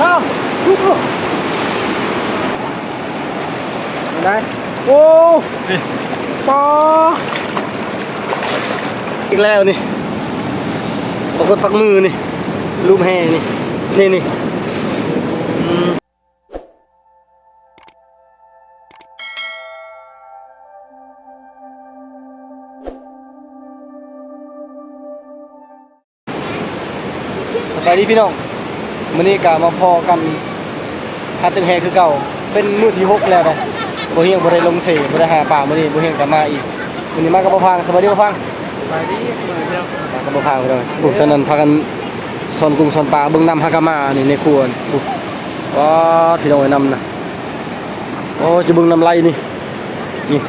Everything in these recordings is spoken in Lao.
ອ້າວ ໄດ້ ໂອ້ ນີ້ ປາ ອີກແລ້ວນີ້ ປາກົດປັກມືນີ້ ລູບແຮ່ນີ້ ນີ້ ນີ້ ອືມ. ສະບາຍດີພີ່ນ້ອງ ມື້ນີ້ກະມາພໍ້ກັນຫາຕຶກແຮ່ຄືເກົ່າ ເປັນມື້ທີຫົກແລ້ວນະ ບໍ່ຮຽງບໍ່ໄດ້ລົງເສ ບໍ່ໄດ້ຫາປາ ມື້ນີ້ບໍ່ຮຽງກະມາອີກ ມື້ນີ້ມາກັບບໍ່ພາງ ສະບາຍດີບໍ່ພາງ ສະບາຍດີ ມາກັບບໍ່ພາງພີ່ນ້ອງ ໂອ້ ຕອນນັ້ນພາກັນຊ້ອນກຸ້ງຊ້ອນປາ ເບິ່ງນ້ຳຫາກະມານີ້ໃນຄົວນີ້ ໂອ້ ປາດ ພີ່ນ້ອງເອີຍ ນ້ຳນະ ໂອ້ ຈະເບິ່ງນ້ຳໄຫຼນີ້ ນີ້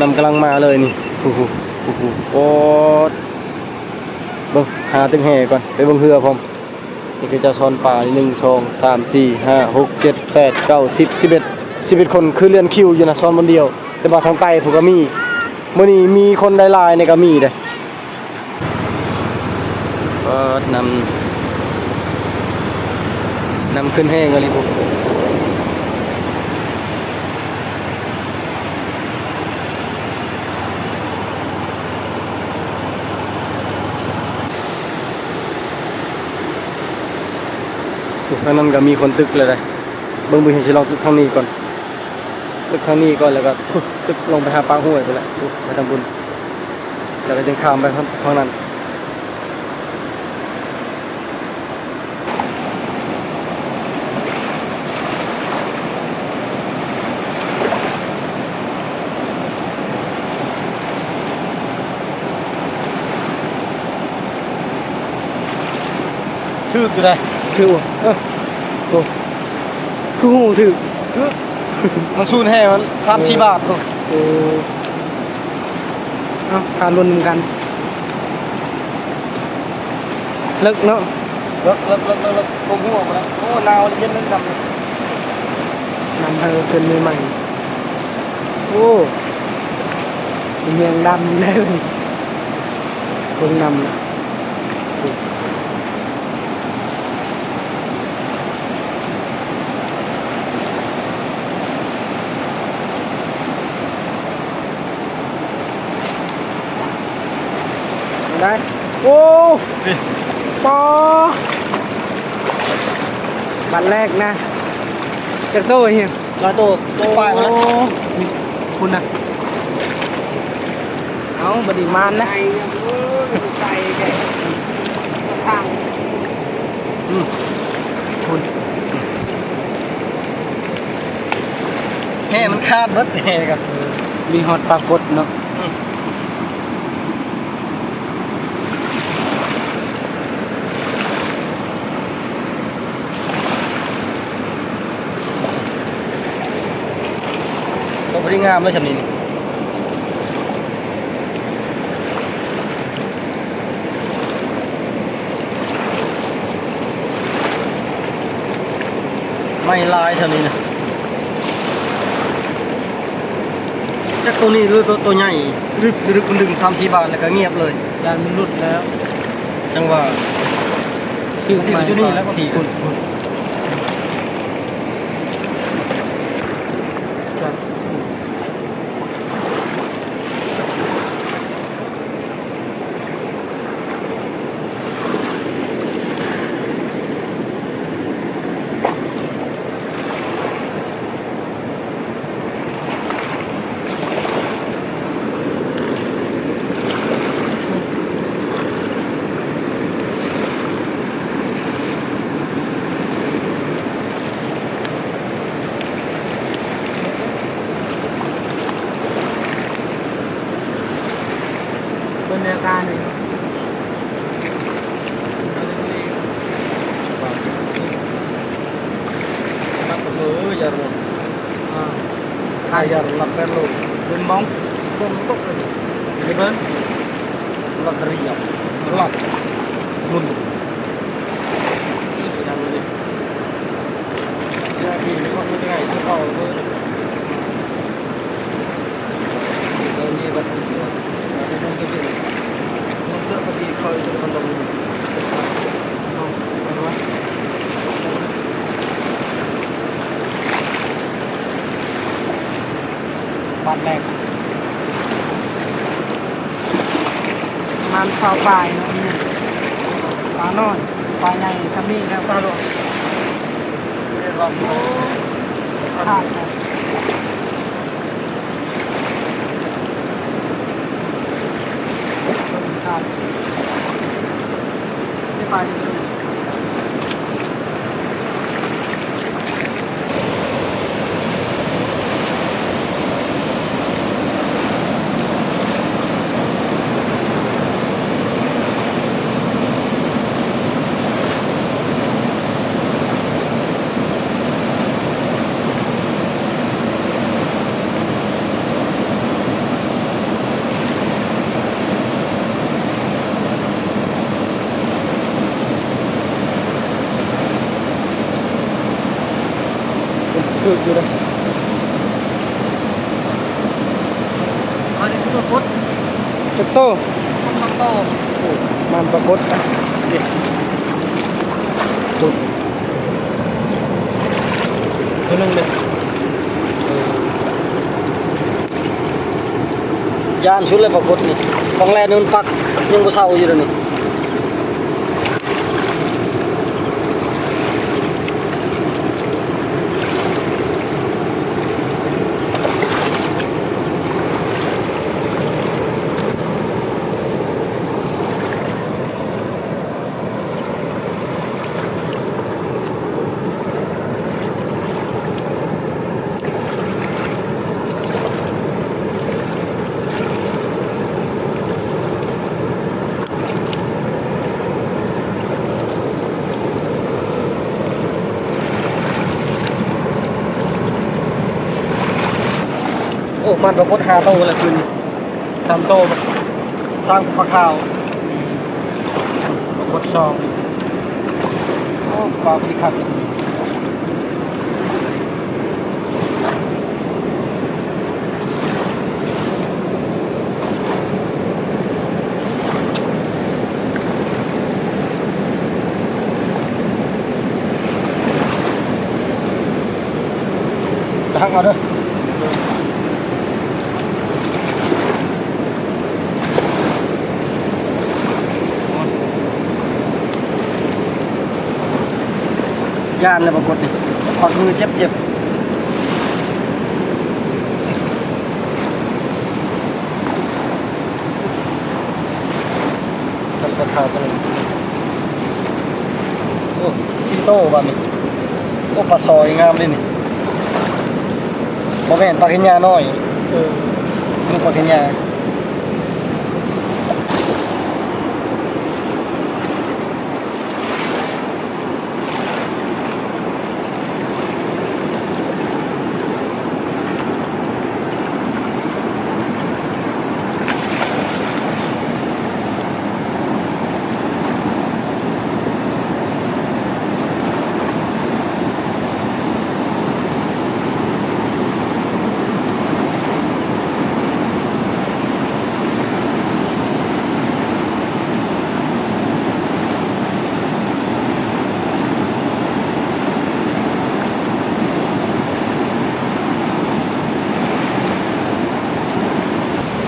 ນ້ຳກຳລັງມາເລີຍນີ້ ໂອ້ໂຫ ໂອ້ໂຫ ໂອ້ ເບິ່ງ ຫາຕຶກແຮ່ກ່ອນ ໄປເບິ່ງເຮືອພ້ອມ ນີ້ເຂົາເຈົ້າຊ້ອນປາ ນີ້ ໜຶ່ງ ສອງ ສາມ ສີ່ ຫ້າ ຫົກ ເຈັດ ແປດ ເກົ້າ ສິບ ສິບເອັດ ສິບເອັດຄົນ ຄືລຽນຄິວຢູ່ນະ ຊ້ອນບ່ອນດຽວ ແຕ່ວ່າທາງໃຕ້ພຸ້ນກະມີ ມື້ນີ້ມີຄົນຫຼາຍໆນີ້ກະມີເດ້. ປາດ ນ້ຳ ນ້ຳຂຶ້ນແຮງອີ່ຫຼີພຸ້ນ ທາງນັ້ນກະມີຄົນຕຶກແລ້ວເດ້ ເບິ່ງ ເບິ່ງ ຊິລອງຕຶກທາງນີ້ກ່ອນ ຕຶກທາງນີ້ກ່ອນ ແລ້ວກະຕຶກລົງໄປຫາປາກຫ້ວຍພຸ້ນແຫຼະ ໄປທາງພຸ້ນ. ແລ້ວກະຈຶ່ງຂ້າມໄປຝັ່ງນັ້ນ ຖືກຢູ່ໃດ໋ ຖືກບໍ່ ເອີ ໂອ້ ຄືຮູ້ຖືກ ຄື ມັນສູນແຮ່ມັນສາມສີ່ບາດ ເອີ ເອີ. ເອົາ ຖ້າລຸ້ນນຳກັນ ເລິກເນາະ ເລິກ ເລິກ ເລິກ ເລິກ ເລິກ ບໍ່ຮູ້ວ່າ ໂອ້ ໜາວເຢັນເລີຍ ດຳ ນຳໃຫ້ເພິ່ນໃໝ່ໆ ໂອ້ ເຮງດຳແລ້ວນີ້ ເບິ່ງນຳນະ. ໄດ້ ໂອ້ ນີ້ ປາ ບາດແລກນະ ຈັກໂຕເຮຍ? ຮ້ອຍໂຕ ສິບປາຍພຸ້ນນະ ໂອ້ ນີ້ ພຸ້ນນະ ເອົາ ບັດນີ້ມານນະ ໄກເດີ ໄກແທ້ ທາງ ອືມ ພຸ້ນ ແຮ່ມັນຂາດເບິດ ແຮ່ກະ ເອີ ມີຮອດປາກົດເນາະ ອືມ. ໂຕພໍດີງາມເລີຍຊ່ຳນີ້ນີ້ ໄມ້ຫຼາຍແຖວນີ້ນະ. ຈັກໂຕນີ້ຫຼືໂຕ ໂຕໃຫຍ່ ຫຼື ຫຼືມັນດຶງສາມສີ່ບາດແລ້ວກະງຽບເລີຍ ຢ້ານມັນຫຼຸດແລ້ວ ຈັ່ງວ່າ ຖືກ ຖືກຢູ່ນີ້ແລ້ວ ບາງທີ ພຸ້ນ ພຸ້ນ ເບິ່ງແນວການນີ້ ນັບເບິ່ງເອີຍ ຢາລົງ ອ່າ ຂາຍຢາລົງ ນັບແປດໂລ ເປັນມອງ ເບິ່ງຕົກເອີຍ ເບິ່ງ ລັດເຕີຣີ ລັດ ລຸ້ນ ອັນແລກ ປະມານຊາວປາຍເນາະ ນີ້ປານ້ອຍ ປາໃຫຍ່ຊ່ຳນີ້ແລ້ວ ປາຫຼວງ ໂອ້ ຂາດແລ້ວ ຂາດ ໄດ້ປາຢູ່. ຖືກຢູ່ເດ້ ມາເດ້ ປາກົດ ຈັກໂຕ ສອງໂຕ ໂອ້ ມັນປາກົດ ນີ້ ໂຕ ໂຕໜຶ່ງເດ້ ເອີ ຢ້ານສຸດເລີຍປາກົດນີ້ ຂອງແລ່ນມັນປັກ ຍັງບໍ່ເຊົາຢູ່ດຽວນີ້. ໂອ້ ມັນປາກົດຫ້າໂຕແລ້ວຄືນນີ້ ສາມໂຕ ຊ້າງປາຂາວ ປາກົດສອງ ໂອ້ ປາພິຄັກ. ຮັກເອົາເດີ ຢ້ານແລ້ວປາກົດນີ້ ປາກມືເຈັບໆ. ໂອ້ ສີ່ໂຕບາດນີ້ ໂອ້ ປາຊໍງາມເດ້ນີ້ ບໍ່ແມ່ນປາເຄນຍານ້ອຍ ເອີ ລູກປາເຄນຍາ.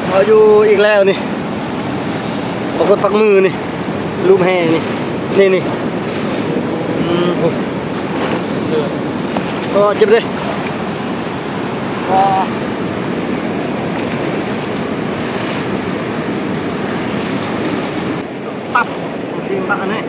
ເອົາຢູ່ອີກແລ້ວນີ້ ປາກົດປັກມືນີ້ ລູມແຮ່ນີ້ ນີ້ໆ ອືມ ໂອ້ ເຈັບເດ້. ຕັບ ໂອເຄ ປະອັນນີ້.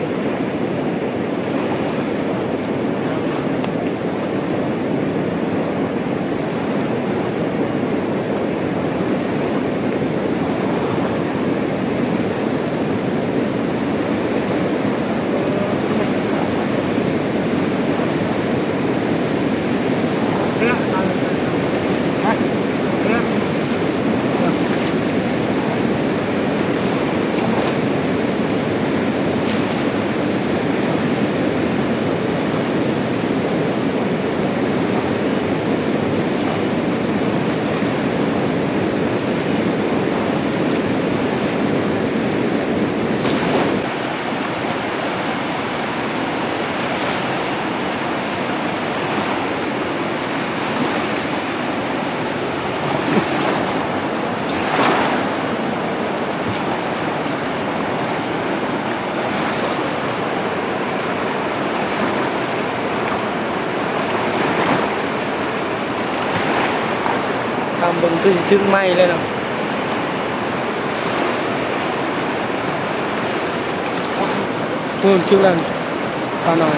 ເບິ່ງຄືຊິຖືກໄໝ້ເລີຍເນາະ. ພຸ້ນ ຈຸດນັ້ນ ຂ້ານ້ອຍ.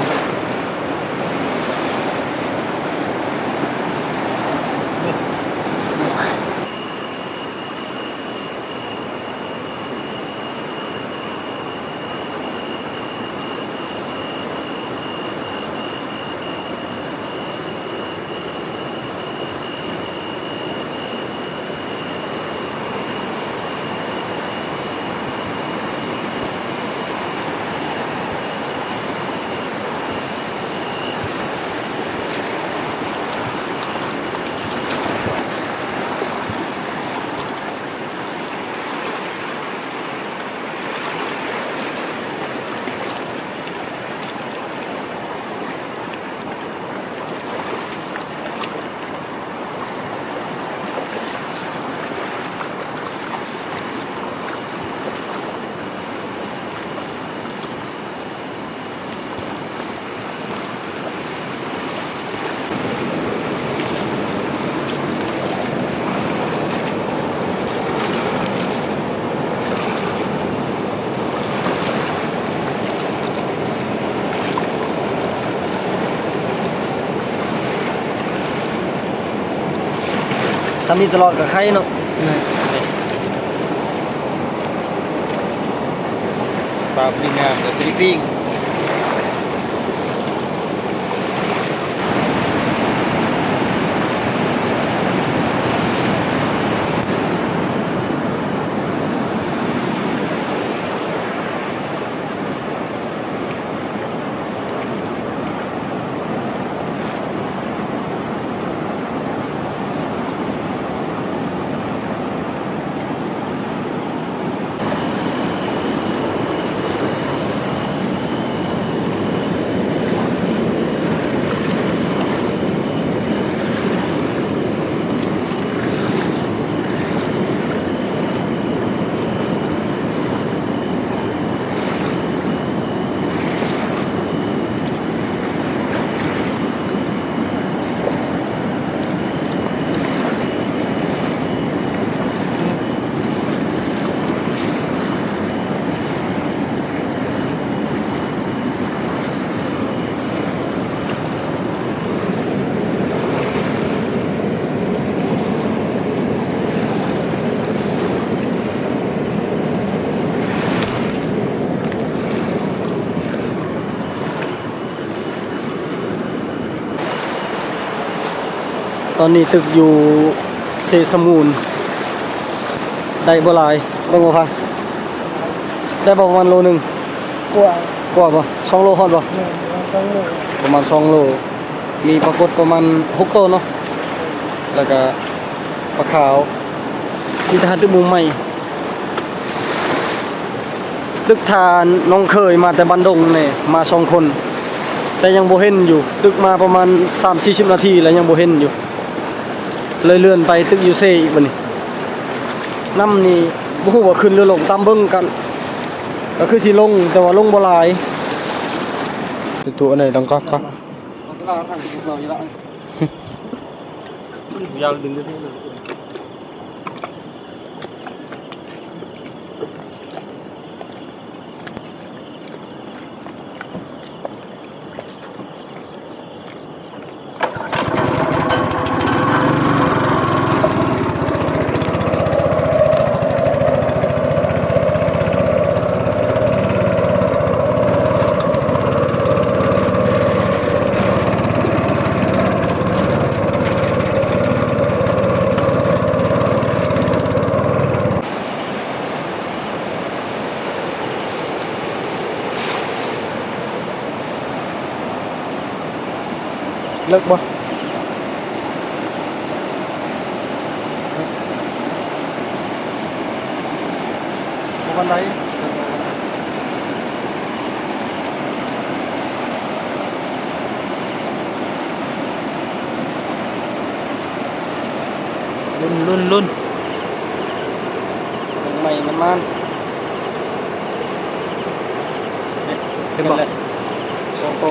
ສ່ຳນີ້ຕະຫຼອດກໍໄຄເນາະ. ແມ່ນ. ປາປີງາມ ແຕ່ປີງ. ຕອນນີ້ຕຶກຢູ່ເຊສະມູນໄດ້ບໍ່ຫຼາຍ. ເບິ່ງບໍ່ພັງ ໄດ້ບໍ່ປະມານໂລໜຶ່ງ ກວ່າ ກວ່າບໍ່? ສອງໂລຮອດບໍ່? ແມ່ນ ປະມານສອງໂລ ປະມານສອງໂລ. ມີປາກົດປະມານຫົກໂຕເນາະ ແລ້ວກະປາຂາວ. ມີແຕ່ຫາຕຶກມຸມໃໝ່. ຕຶກທ່ານ້ອງເຂີຍມາແຕ່ບ້ານດົງນີ້ ມາສອງຄົນ ແຕ່ຍັງບໍ່ເຫັນຢູ່. ຕຶກມາປະມານສາມສີ່ສິບນາທີແລ້ວ ຍັງບໍ່ເຫັນຢູ່. ເລີຍເລື່ອນໄປຕຶກຢູ່ເຊອີກບັດນີ້. ນ້ຳນີ້ບໍ່ຮູ້ວ່າຂຶ້ນຫຼືລົງ ຕາມເບິ່ງກັນ ກໍຄືຊິລົງ ແຕ່ວ່າລົງບໍ່ຫຼາຍ. ຕົວອັນໃດດັງກັກໆ ຍາວດຶງ. ເລິກບໍ່? ບໍ່ປານໃດ. ລຸ້ນ ລຸ້ນ ລຸ້ນ ເບິ່ງໃໝ່ນ້ຳມັນ ເຫັນບໍ່? ສອງໂຕ.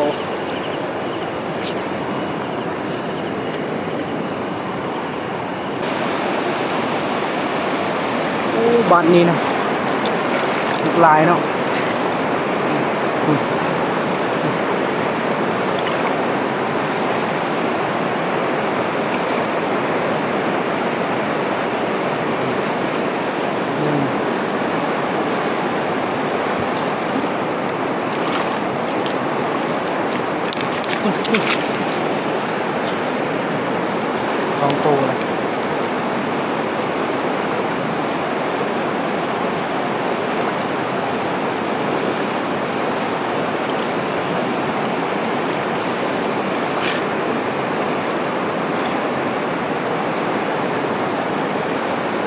ວັດນີ້ນະ ຫຼາຍເນາະ. ສອງໂຕລະ.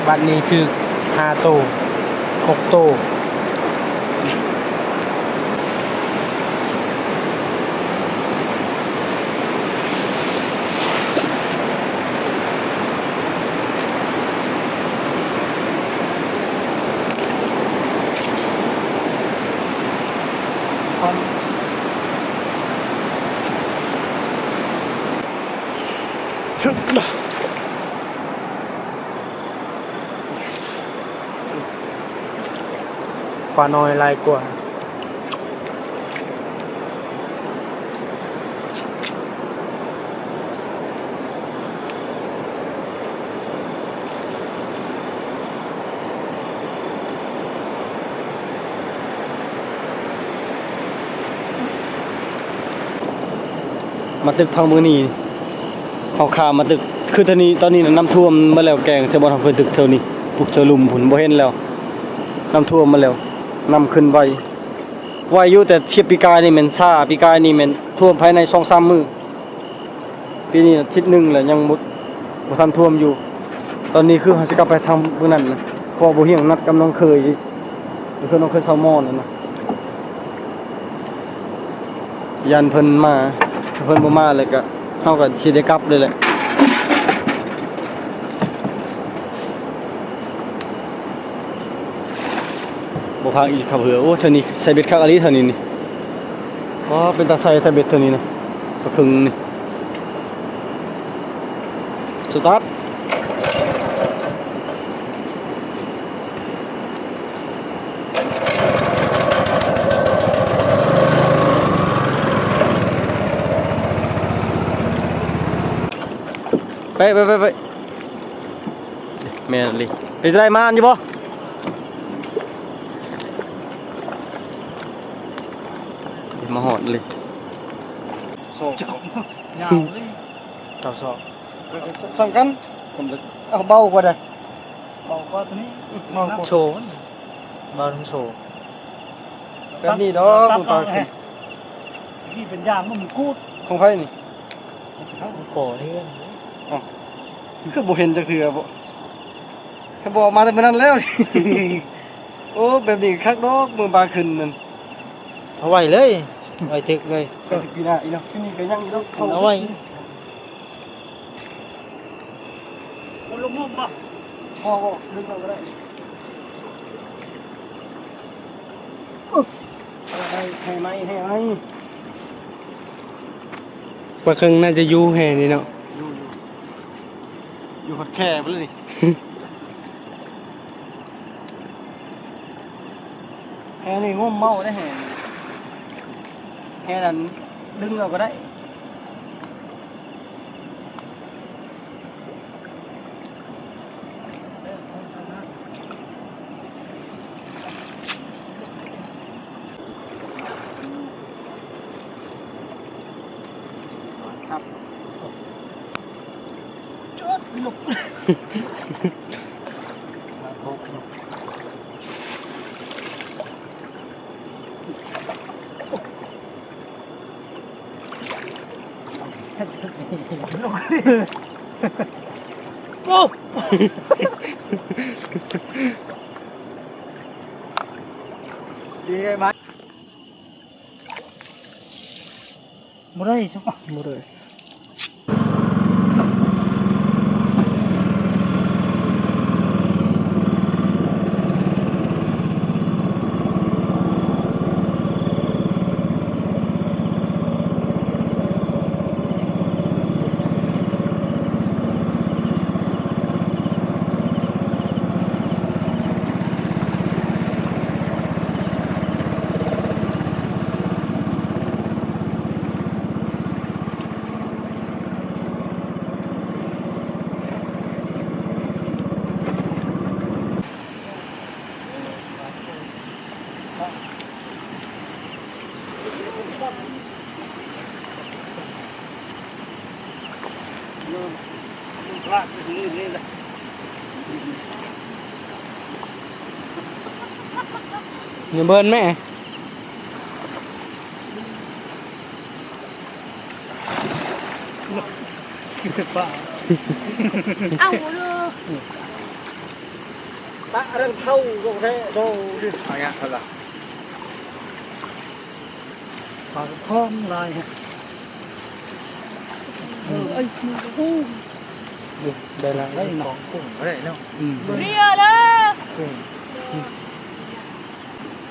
ບັດນີ້ຖືກຫ້າໂຕ ຫົກໂຕ. ປານ້ອຍຫຼາຍກວ່າ. ມາຕຶກພັງມື້ນີ້ ເຮົາຂ້າມມາຕຶກ ຄືຕອນນີ້ ຕອນນີ້ນະນ້ຳຖ້ວມໝົດແລ້ວ ແກ້ງແຖວບ່ອນເຮົາເຄີຍຕຶກແຖວນີ້ ປຸກແຖວລຸ່ມພຸ້ນ ບໍ່ເຫັນແລ້ວ ນ້ຳຖ້ວມໝົດແລ້ວ ນ້ຳຂຶ້ນໄວ ໄວຢູ່ ແຕ່ທຽບປີກາຍນີ້ແມ່ນຊ້າ ປີກາຍນີ້ແມ່ນຖ້ວມພາຍໃນສອງສາມມື້. ປີນີ້ອາທິດໜຶ່ງແລ້ວ ຍັງບໍ່ ບໍ່ທັນຖ້ວມຢູ່. ຕອນນີ້ຄືເຮົາຊິກັບໄປທາງເບື້ອງນັ້ນນະ ເພາະບໍ່ຮຽງນັດກັບນ້ອງເຂີຍ ເພິ່ນ ນ້ອງເຂີຍຊາວມອນນັ້ນນະ ຢ້ານເພິ່ນມາ ຖ້າເພິ່ນບໍ່ມາແລ້ວກະ ເຮົາກະຊິໄດ້ກັບເລີຍແຫຼະ. ບໍ່ພັກອີກຄັບເຮືອ. ໂອ້ ເທື່ອນີ້ໃສ່ເບັດຄັກອີ່ຫຼີເທື່ອນີ້ນີ້. ອໍ ເປັນຕາໃສ່ແທ້ເບັດເທື່ອນີ້ນະ ປາຄຶງນີ້. ສະຕາດ. ໄປ ໄປ ໄປ ໄປ. ແມ່ນອີ່ຫຼີ. ເປັນຈັ່ງໃດ ມານຢູ່ບໍ່? ມາຮອດເລີຍ. ສອກ ຍາວເລີຍ. ເກົ້າສອກ. ເອີ ສ່ຳກັນ. ເອົາເບົາກວ່າໃດ? ເບົາກວ່າໂຕນີ້. ເບົາກວ່າ. ໂຊ ເບົານຳໂຊ. ແບບນີ້ດອກ ປາກ ນີ້ເປັນຢ່າງ ມັນກູດ. ຂອງໃຜນີ້? ຂອງພໍ່ນີ້. ອ້າວ ຄືບໍ່ເຫັນຈັກເທື່ອບໍ? ຄັນບໍ່ອອກມາແຕ່ມື້ນັ້ນແລ້ວ. ໂອ້ ແບບນີ້ຄັກດອກ ມື້ປາຂຶ້ນນັ້ນ. ເອົາໄວ້ເລີຍ ໄວ້ເຖິກເລີຍ. ປີໜ້າອີກເນາະ ປີນີ້ກະຍັງອີກເນາະ ເອົາໄວ້. ມັນລົງງມບໍ່? ບໍ່ ບໍ່ ດຶງເອົາກະໄດ້. ໂອ້ ໃຫ້ໄໝ ໃຫ້ໄໝ. ປາເຄິ່ງໜ້າຈະຢູ່ແຮ່ນີ້ເນາະ. ຢູ່ ຢູ່ ຢູ່ຮອດແຄ່ພຸ້ນເລີຍນີ້. ແຮ່ນີ້ງົມເມົາໄດ້ແຮ່. ແຮ່ນັ້ນດຶງເອົາກະໄດ້. ໂອ້ ດີມາກ. ບໍ່ໄດ້ ບໍ່ໄດ້. ໂ ຢ່າເບິ່ນແມ່. ເອົາເດີ ປະເລື່ອງເຂົ້າກໍແທ້ໂດ. ເອົາຫຍັງເຂົາລະ ປາກະພອງຫຼາຍ. ເອີ ເອີຍ ໂອ້ ໄດ້ຫຼາຍ ໄດ້ເນາະ ຂອງກຸ້ງບໍ່ໄດ້ເນາະ. ອືມ ເລຍເດີ ກຸ້ງ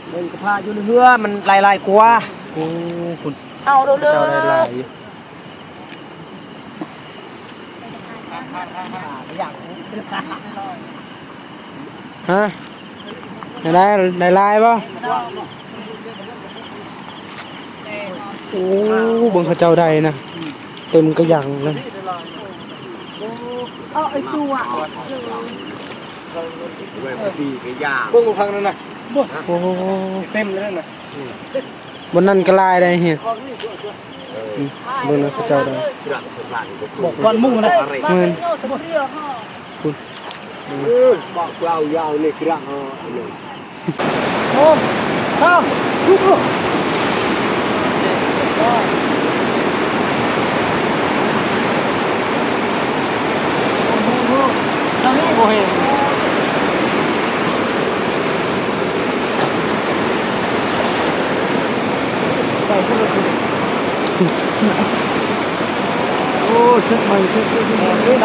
ເບິ່ງກະພາຢູ່ໃນເຮືອ ມັນຫຼາຍໆກວ່າ. ໂອ້ ພຸ້ນ ເອົາເດີ ເຈົ້າໄດ້ຫຼາຍຢູ່. ຮະ ໄດ້ ໄດ້ຫຼາຍບໍ່? ໂອ້ ເບິ່ງເຂົາເຈົ້າໄດ້ນະ ເຕັມກະຫຍັງເລີຍ. ເອົາໄອ້ຕົວ ເບິ່ງຝັ່ງນັ້ນນະ ໂອ້ ເຕັມເລີຍນະ. ບ່ອນນັ້ນກໍຫຼາຍໄດ໋ເຮີຍ. ເອີ ອືມ ເບິ່ງນະເຂົາເຈົ້າໄດ້ ບອກກ່ອນໝູ່ນະ. ແມ່ນ ພຸ້ນ ເອີ ບອກເລົ່າຍາວນີ້ກະເອົາ ໂອ້ ເອົາ ບໍ່ເຫັນ. ໂອ້ ເຊັດໃໝ່ ເຊັດ ເຊັດ ເຊັດ ເຊັດ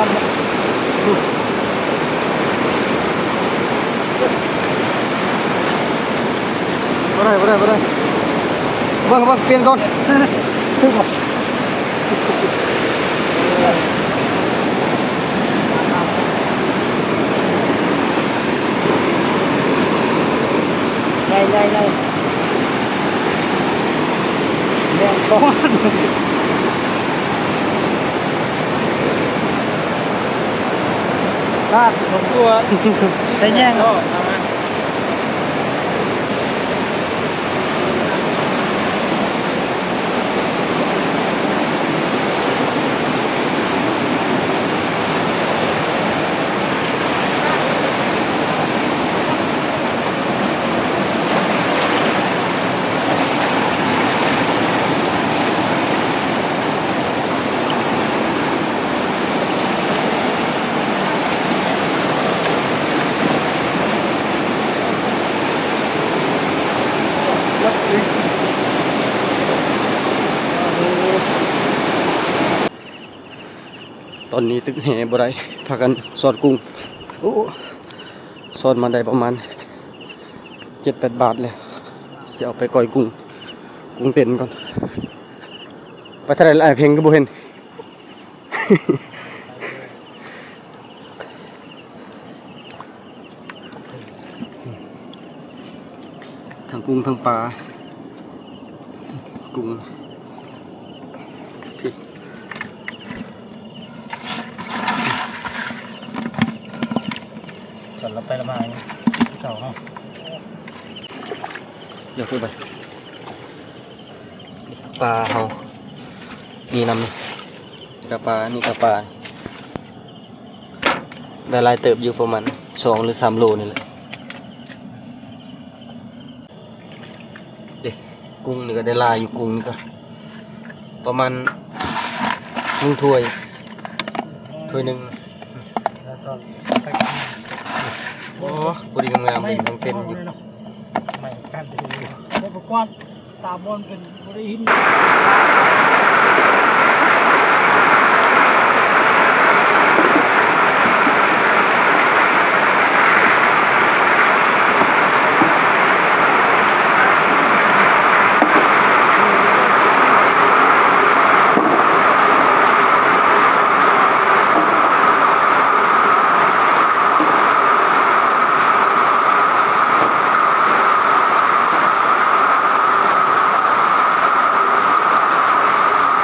ບໍ່ໄດ້ ບໍ່ໄດ້ ບໍ່ໄດ້ ເບິ່ງ ເບິ່ງ ປ່ຽນກ່ອນ. ໄດ້ ໄດ້ ໄດ້ ແມ່ນ ປາດ ສົມຄວນ ໄດ້ແຍງອອກ. ຕອນນີ້ຕຶກແຫບໍ່ໄດ້ ພາກັນຊອດກຸ້ງ. ໂອ້ ຊອດມາໄດ້ປະມານເຈັດແປດບາດແລ້ວ ຊິເອົາໄປກ້ອຍກຸ້ງ ກຸ້ງເຕັ້ນກ່ອນ. ໄປທາງໃດລະ ອ້າຍເພັງຄືບໍ່ເຫັນ? ທັງກຸ້ງທັງປາ ກຸ້ງ ສັນລະໄປລະມາເນາະ ເຈົ້າເຮົາ ດຽວຄືໄປ. ປາເຮົາມີນຳ ກະປາ ນີ້ກະປາ ໄດ້ຫຼາຍເຕີບຢູ່ ປະມານສອງຫຼືສາມໂລນີ້ແຫຼະ. ເດ້ ກຸ້ງນີ້ກະໄດ້ຫຼາຍຢູ່ ກຸ້ງນີ້ກະປະມານໜຶ່ງຖ້ວຍ ຖ້ວຍໜຶ່ງ. ໂອ້ ພໍດີງາມໆ ເປັນທັງເຕັນຢູ່. ໄມ້ກັນ ອຸປະກອນ ຕາບອນເປັນບໍ່ໄດ້ຍິນ. ໂ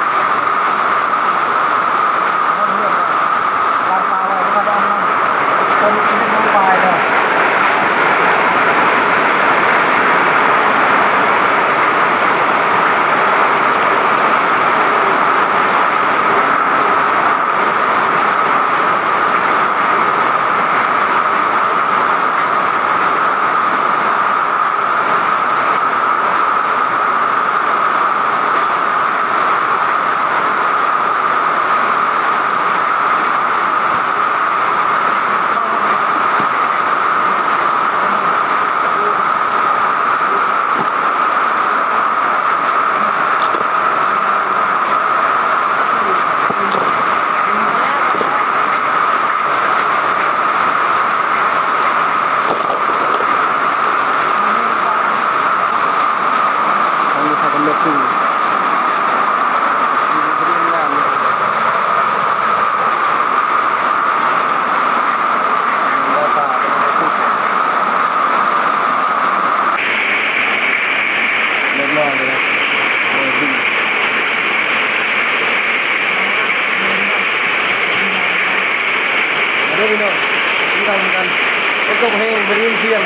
ຕົກແຮງ ບໍ່ໄດ້ຍິນສຽງ.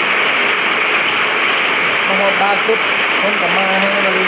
ມາຮອດບ້ານປຸບ ຄົນກໍມາແຮງອີ່ຫຼີ.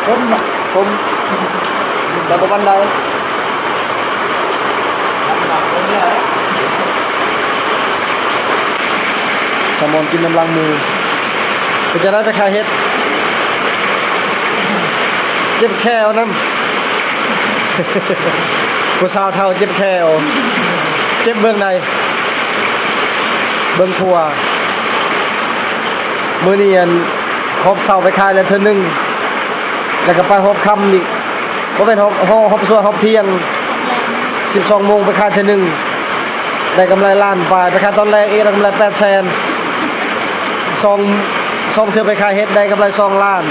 ຂົມນະ ຂົມ ແຕ່ບໍ່ປານໃດ. ສາວມອນກິນນຳຫຼັງໝູ່. ເປັນຈັ່ງໃດໄປຂາຍເຫັດ? ເຈັບແຂ້ວນຳ. ຜູ້ສາວເຖົ້າເຈັບແຂ້ວ ເຈັບເບື້ອງໃດ? ເບື້ອງຂວາ. ມື້ນີ້ ອັນ ຮອບເຊົ້າໄປຂາຍແລ້ວເທື່ອໜຶ່ງ ແລ້ວກໍໄປຮອບຄ່ຳອີກ ບໍ່ແມ່ນຮອບ ຮອບ ຮອບສວຍ ຮອບທ່ຽງ ສິບສອງໂມງໄປຂາຍເທື່ອໜຶ່ງ ໄດ້ກຳໄລລ້ານປາຍ. ໄປຂາຍຕອນແລງອີກ ໄດ້ກຳໄລແປດແສນ. ສອງ ສອງເທື່ອໄປຂາຍເຫັດ ໄດ້ກຳໄລສອງລ້ານ.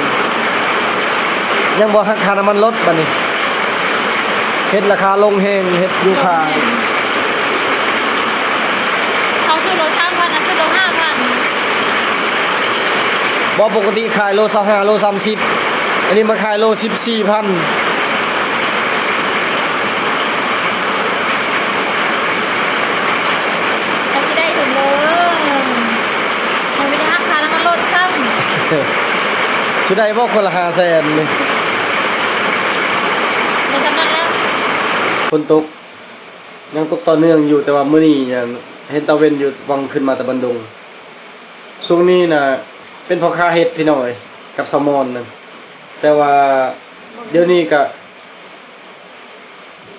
ຍັງບໍ່ຫັກຄ່ານ້ຳມັນລົດບາດນີ້. ເຫັດລາຄາລົງແຮງ ເຫັດຢູຄາ. ເຂົາຊື້ໂລສາມພັນ ອັນຊື້ໂລຫ້າພັນ. ບໍ່ ປົກກະຕິຂາຍໂລຊາວຫ້າ ໂລສາມສິບ ອັນນີ້ມາຂາຍໂລສິບສີ່ພັນ. ກໍຊິໄດ້ເຖິງເດີ ມັນມີແຕ່ຫັກຄ່ານ້ຳມັນລົດຊ້ຳ. ຊິໄດ້ບໍ່ຄົນລະຫ້າແສນນີ້? ໄດ້ສ່ຳນັ້ນແຫຼະ. ຝົນຕົກ ຍັງຕົກຕໍ່ເນື່ອງຢູ່ ແຕ່ວ່າມື້ນີ້ຍັງເຫັນຕາເວັນຢູ່ ຫວ່າງຂຶ້ນມາແຕ່ບັນດົງ. ຊ່ວງນີ້ນະເປັນພໍ່ຄ້າເຫັດພີ່ນ້ອງເອີຍ ກັບສາວມອນນັ້ນ ແຕ່ວ່າດຽວນີ້ກະ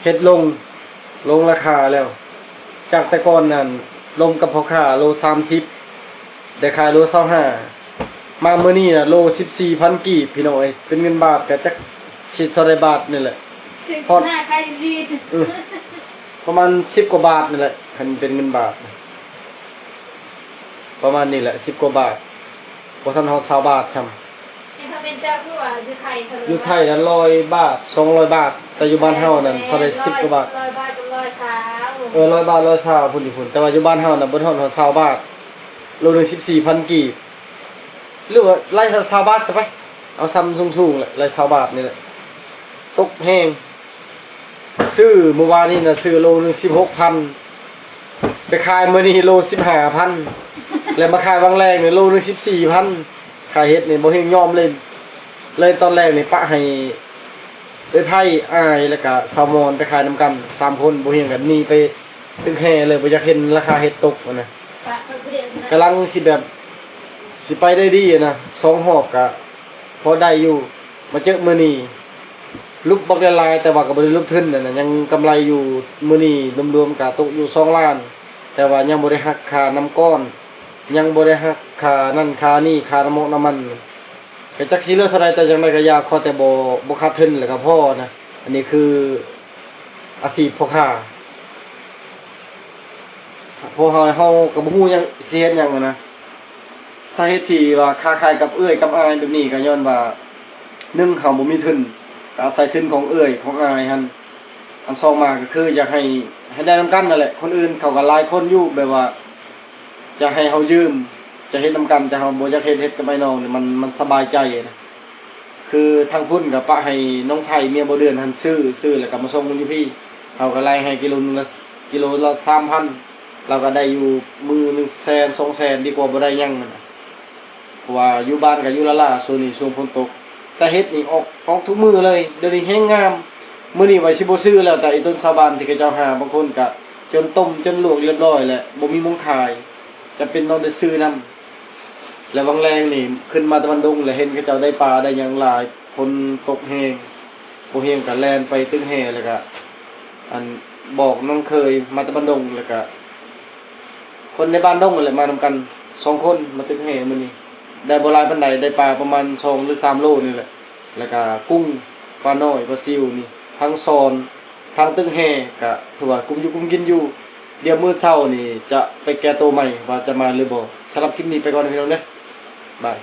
ເຫັດລົງ ລົງລາຄາແລ້ວ. ຈາກແຕ່ກ່ອນນັ້ນລົມກັບພໍ່ຄ້າໂລສາມສິບ ໄດ້ຂາຍໂລຊາວຫ້າ ມາມື້ນີ້ນະໂລສິບສີ່ພັນກີບພີ່ນ້ອງເອີຍ. ເປັນເງິນບາດກະຈັກຊິເທົ່າໃດບາດນີ້ແຫຼະ ຊື້ສິບຫ້າຂາຍສິບສີ່ ປະມານສິບກວ່າບາດນີ້ແຫຼະ ຄັນເປັນເງິນບາດ ປະມານນີ້ແຫຼະ ສິບກວ່າບາດ ບໍ່ທັນຮອດຊາວບາດຊ້ຳ. ຢູ່ໄທນະຮ້ອຍບາດ ສອງຮ້ອຍບາດ ແຕ່ຢູ່ບ້ານເຮົານັ້ນເທົ່າໃດ ສິບກວ່າບາດ ເອີ ຮ້ອຍບາດ ຮ້ອຍຊາວພຸ້ນຢູ່ພຸ້ນ. ແຕ່ວ່າຢູ່ບ້ານເຮົານະບໍ່ຮອດ ຮອດຊາວບາດ ໂລໜຶ່ງສິບສີ່ພັນກີບ ຫຼືວ່າໄລ່ຊາວບາດຊະໄປ ເອົາຊ່ຳສູງໆແຫຼະ ໄລ່ຊາວບາດນີ້ແຫຼະ. ຕົກແຮງ ຊື້ມື້ວານນີ້ນະ ຊື້ໂລໜຶ່ງສິບຫົກພັນ ໄປຂາຍມື້ນີ້ໂລສິບຫ້າພັນ ແລ້ວມາຂາຍຫວ່າງແລງນີ້ໂລໜຶ່ງສິບສີ່ພັນ. ຂາຍເຫັດນີ້ບໍ່ຮຽງຍອມເລີຍ ເລີຍຕອນແລກນີ້ປະໃຫ້ເອື້ອຍໄພ ອ້າຍ ແລ້ວກະສາວມອນໄປຂາຍນຳກັນສາມຄົນ ບໍ່ຮຽງກັນໜີໄປຕຶກແຮ່ເລີຍ ບໍ່ຢາກເຫັນລາຄາເຫັດຕົກຫັ້ນນະ. ກຳລັງຊິແບບ ຊິໄປໄດ້ດີນະ ສອງຮອບກະພໍໄດ້ຢູ່ ມາເຈິມື້ນີ້ ຫຼຸບບັກຫຼາຍໆ ແຕ່ວ່າກໍບໍ່ໄດ້ຫຼຸບທຶນຫັ້ນນະ ຍັງກຳໄລຢູ່. ມື້ນີ້ລວມໆກະຕົກຢູ່ສອງລ້ານ ແຕ່ວ່າຍັງບໍ່ໄດ້ຫັກຄ່ານ້ຳກ້ອນ ຍັງບໍ່ໄດ້ຫັກຄ່ານັ້ນຄ່ານີ້ ຄ່ານ້ຳມັນ ກໍຈັກຊິເຫຼືອເທົ່າໃດ ແຕ່ຈັ່ງໃດກໍຢ່າ ຂໍແຕ່ບໍ່ ບໍ່ຂາດທຶນແລ້ວກໍພໍນະ. ອັນນີ້ຄືອາຊີບພໍ່ຄ້າ ເພາະເຮົາ ເຮົາກໍບໍ່ຮູ້ຫຍັງ ຊິເຮັດຫຍັງຫັ້ນນະ. ສາເຫດທີ່ວ່າຄ້າຂາຍກັບເອື້ອຍກັບອ້າຍແບບນີ້ ກໍຍ້ອນວ່າ ໜຶ່ງ ເຮົາບໍ່ມີທຶນ ກໍອາໄສທຶນຂອງເອື້ອຍຂອງອ້າຍຫັ້ນ. ອັນສອງມາກໍຄືຢາກໃຫ້ ໃຫ້ໄດ້ນຳກັນນັ້ນແຫຼະ. ຄົນອື່ນເຂົາກໍຫຼາຍຄົນຢູ່ ແບບວ່າຈະໃຫ້ເຮົາຢືມ ຈະເຮັດນຳກັນ ແຕ່ເຮົາບໍ່ຢາກເຮັດ ເຮັດກັບອ້າຍນ້ອງນີ້ ມັນ ມັນສະບາຍໃຈນະ. ຄືທາງພຸ້ນກໍປະໃຫ້ນ້ອງໄພ ເມຍບໍ່ເດືອນຫັ້ນຊື້ ຊື້ແລ້ວກໍມາສົ່ງຢູ່ພີ້ ເຮົາກໍໄລ່ໃຫ້ກິໂລໜຶ່ງລະ ກິໂລລະສາມພັນ ລາວກໍໄດ້ຢູ່ມື້ໜຶ່ງແສນສອງແສນ ດີກວ່າບໍ່ໄດ້ຫຍັງຫັ້ນນະ. ເພາະວ່າຢູ່ບ້ານກໍຢູ່ລ້າໆ ຊ່ວງນີ້ຊ່ວງຝົນຕົກ ແຕ່ເຫັດນີ້ອອກ ອອກທຸກມື້ເລີຍ ດຽວນີ້ແຮງງາມ. ມື້ນີ້ວ່າຊິບໍ່ຊື້ແລ້ວ ແຕ່ອີ່ຕົນຊາວບ້ານທີ່ເຂົາເຈົ້າຫາ ບາງຄົນກໍຈົນຕົ້ມຈົນລວກຮຽບຮ້ອຍແລ້ວ ບໍ່ມີໝ່ອງຂາຍ ຈຳເປັນຕ້ອງໄດ້ຊື້ນຳ. ແລ້ວຫວ່າງແລງນີ້ຂຶ້ນມາຕາວັນດົງ ແລ້ວເຫັນເຂົາເຈົ້າໄດ້ປາໄດ້ຫຍັງຫຼາຍ ຝົນຕົກແຮງ ບໍ່ຮຽງກໍແລ່ນໄປຕຶກແຮ່ ແລ້ວກໍ ອັນ ບອກນ້ອງເຂີຍມາແຕ່ບ້ານດົງ ແລ້ວກະຄົນໃນບ້ານດົງນັ້ນແຫຼະ ມານຳກັນສອງຄົນ ມາຕຶກແຫມື້ນີ້ ໄດ້ບໍ່ຫຼາຍປານໃດ ໄດ້ປາປະມານສອງ ຫຼື ສາມໂລນີ້ແຫຼະ ແລ້ວກະກຸ້ງ ປານ້ອຍ ປາຊິວນີ້ ທັງສອນ ທັງຕຶກແຫ ກະຖືວ່າກຸ້ມຢູ່ກຸ້ມກິນຢູ່. ດຽວມື້ເຊົ້ານີ້ຈະໄປແກ້ໂຕໃໝ່ວ່າຈະມາຫຼືບໍ່. ສຳລັບຄລິບນີ້ໄປກ່ອນເດີພີ່ນ້ອງເດີ ບາຍ.